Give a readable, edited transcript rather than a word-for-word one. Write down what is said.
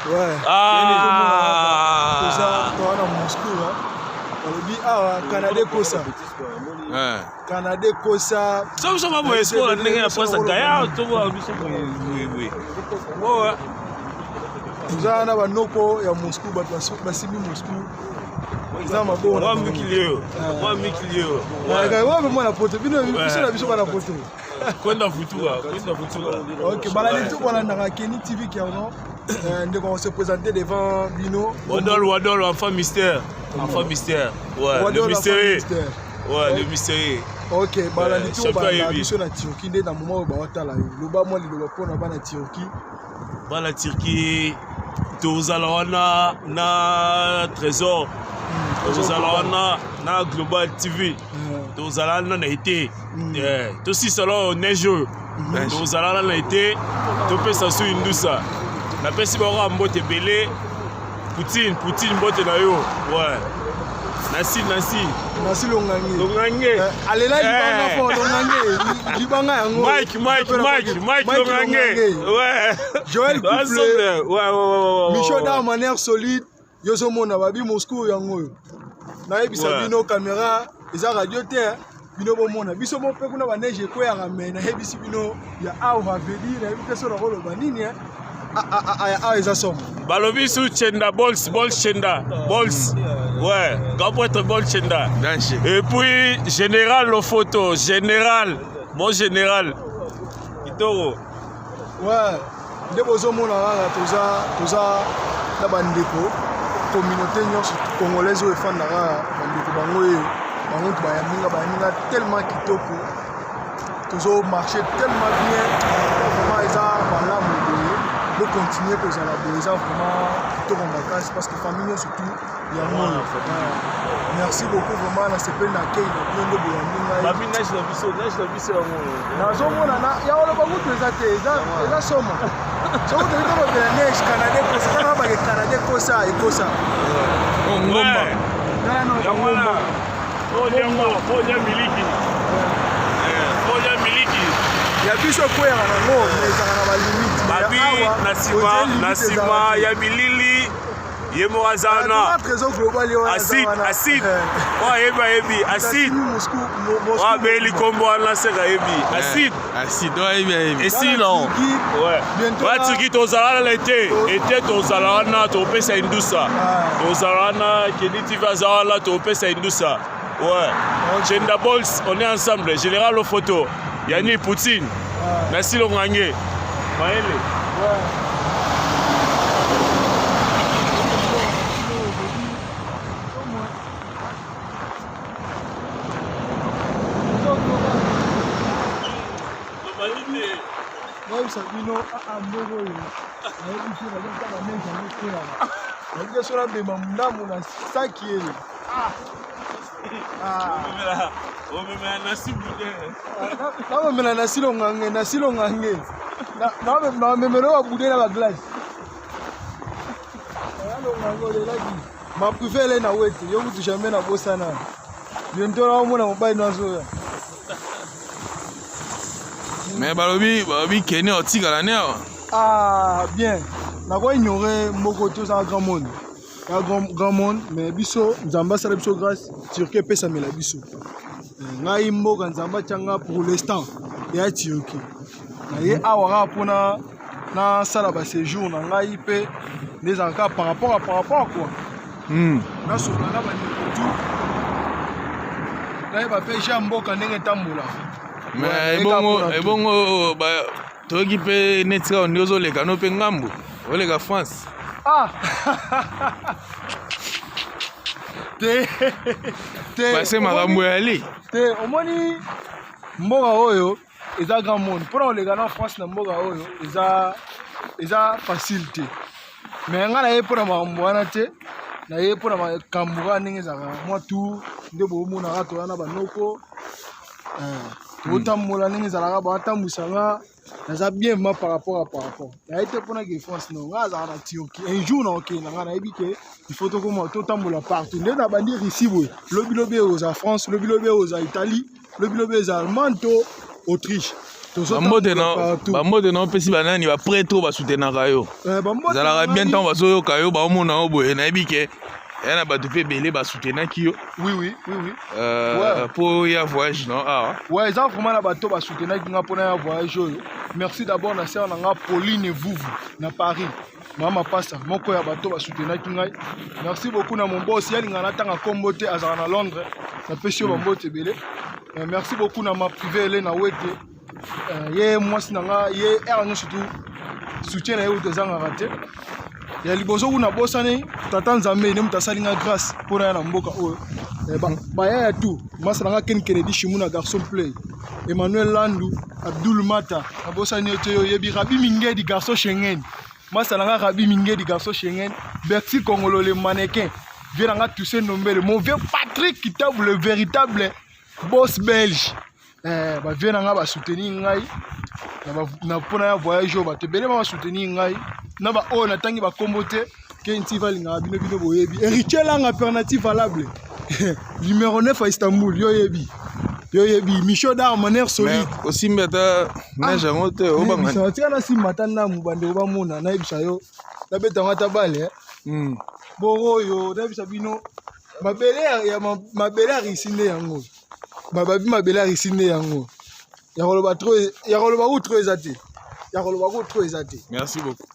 Ouais. Ah. Toza toza na Moscou hein. Balobi awa Canada ekosa. Eh. Canada ekosa. So biso ba boye sikoyo na ndenge ya prince gaya to ba biso boye boye boye. Boye. Toza na banoko ya Moscou bato basimbi Moscou. Eza maboko. Mwa mikili oyo. Mwa mikili oyo. Mwa mwana poto bino biso na biso bana poto. Kwenda futuka, kwenda futuka. Ok, balandi tout balandaka Kenny TV Kerno. Ndeko on se présenter devant bino. Wadol, Wadol, enfant mystère. Enfant mystère. Ouais, Wadol, le mystère. mystère. Ouais, le mystère. Ok, balandi tout balanda biso na Turquie nde na moment oyo baotala yo. Loba mwa liloba mpona bana Turquie. Bana Turquie tozala wana na Trésor. Tozala wana na Global TV. Tozala wana na été. Tosisa lo neige oyo. Tozala wana na été topesa su indusa. Napesi bango ya mbote ebele. Poutine, Poutine mbote na yo. Ouais. Nasi, nasi. Nasi Longange. Longange. Alela libanga fort Longange. Libanga yango. Mike, Mike, Mike, Mike Longange. Ouais. Joël Couple. Ouais, ouais, ouais, ouais. Michaud dans manière solide. Yozomona babi Moscou yango oyo. Nayebisa bino caméra eza radio te. Bino bomona biso mo mpe kuna ba neige ekweyaka mais nayebisi bino ya awa veut dire nayebi te so nakoloba nini awa eza somo. Balobi su chenda bols bols chenda bols. Ouais, grand prêtre bol chenda. Et puis général Lofoto, général, mon général. Kitoko. Ouais, nde bozomona kaka toza toza na bandeko communauté nyonso congolaise oyo efandaka bandeko bango oyo bango ntu bayaminga bayaminga tellement kitoko tozo marcher tellement bien vraiment eza malamu boye bocontinue kozala boye eza vraiment kitoko makasi parce que famille nyonso tout yango oyo. Merci beaucoup vraiment nasepeli na kei na bino nde boyambi ngai. Babi neige na biso, neige na biso yango. Nazomona na ya koloba kutu eza te, eza somo. Soki toki tolobela neige Canada ekosa, tala bake Canada ekosa, ekosa. Ngomba. Yango wana. Olia ngo, olia miliki. Olia miliki. Ya biso ekweyaka nango, mais ezalaka na balimite. Babi na nsima, na nsima ya bilili. Ye moko aza wana. Acide, acide. Oyo ayebi ayebi, acide. Oyo abeli kombo wana seka ayebi. Acide. Acide, oyo ayebi ayebi. Esila. Ouais. Ba Turquie tozala wana na été. Été tozala wana topesa indusa. Tozala wana Kenny TV aza wana topesa indusa. Ouais. Chenda Bols, on est ensemble. Général Photo. Yanni Poutine. Merci Longange. Maele. Nayebisa bino moko oyo nayebi te bazotaka neige yango ekwelaka nayebi te soki nabema ndambo na saki eyo. Namemela na silongange na silongange namemela oyo babude na baglace alongange olelaki ma préfère na wete yo kutu jamais nabosana bientôt naomona mobali nazoya. Mais balobi balobi Kenny otikala ne awa. Ah bien, nako ignorer moko toza grand monde. Ya grand, grand monde, mais biso Nzambe asala biso grâce, Turquie epesamela biso. Ngai mboka Nzambe atianga pour l'instant ya Turquie. Na ye awa kaka mpona nasala ba séjour na ngai mpe nde ezalaka kaka par rapport à par rapport à quoi. Nasolola na bandeko tout. Nayeba mpe ja mboka ndenge etambola. Mais ebongo ebongo ba toyoki mpe neti kaka nde ozoleka no mpe ngambo oleka France. Ah. Te te. Base makambo ya li. Te omoni mboka oyo eza grand monde mpona koleka na France na mboka oyo eza eza facile te. Mais ngai naye mpona makambo wana te, naye mpona makambo kaka ndenge ezalaka mwa tour nde bomonaka toya na banoko. Totambola ndenge ezalaka batambwisa nga naza bien vraiment par rapport à par rapport. Naye te mpona ke France non, ngai azalaka na Turquie. Un jour na okende na ngai nayebi ke il faut tokoma totambola partout. Nde na bandi Russie boye, lobi lobi ozala France, lobi lobi ozala Italie, lobi lobi ozala Allemagne to Autriche. Bambote na bambote na opesi banani baprêtre oyo basoutenaka yo? Ezalaka bien ntango bazoyoka yo, baomona yo boye. Nayebi ke ya na bato mpe ebele basoutenaki yo. Oui. Mpo ya voyage no awa. Ouais, eza vraiment na bato basoutenaki nga mpona ya voyage oyo. Merci d'abord na sœur na nga Pauline Vuvu na Paris, mama pasa moko ya bato basoutenaki ngai. Merci beaucoup na mon boss, yalinga natanga nkombo te, azalaka na Londres, napesi yo bambote ebele. Merci beaucoup na ma privé Elena Wete, ye mwasi na nga, ye ere nyonso tu soutien na ye uta ezangaka te. Ya liboso kuna bosani tata Nzambe nde moto asali nga grâce mpona ya na mboka oyo. Baya ya tout masa na nga, Ken Kennedy Shimuna, garçon play, Emmanuel Landu, Abdul Mata, nabosani yo te. Yo oyebi Rabi Mingedi, garçon Schengen, masa na nga Rabi Mingedi, garçon Schengen, Berti Kongolo, le mannequin, vieux na nga Toussaint Ndombele, mon vieux Patrick Kitabu, le véritable boss belge. Bavieux na nga basoutenir ngai na mpona ya voyage oyo. Bato ebele ba basoutenir ngai na baoyo natangi bakombo te. Ke nti balingaka bino, bino boyebi. Héritier Langa, alternative valable numéro 9 à Istanbul, yo yebi, yo yebi Micho d'art manière solide. Osimbi ata neige yango te, obanga? Tika nasimba ata ndamu, bandeko bamona. Nayebisa yo, nabetango ata bale. Boro oyo nayebisa bino, mabele ya mabele ya Russie nde yango babi, mabele ya Russie nde yango. Ya koloba trop, ya koloba ku trop eza te, ya koloba ku trop eza te. Merci beaucoup.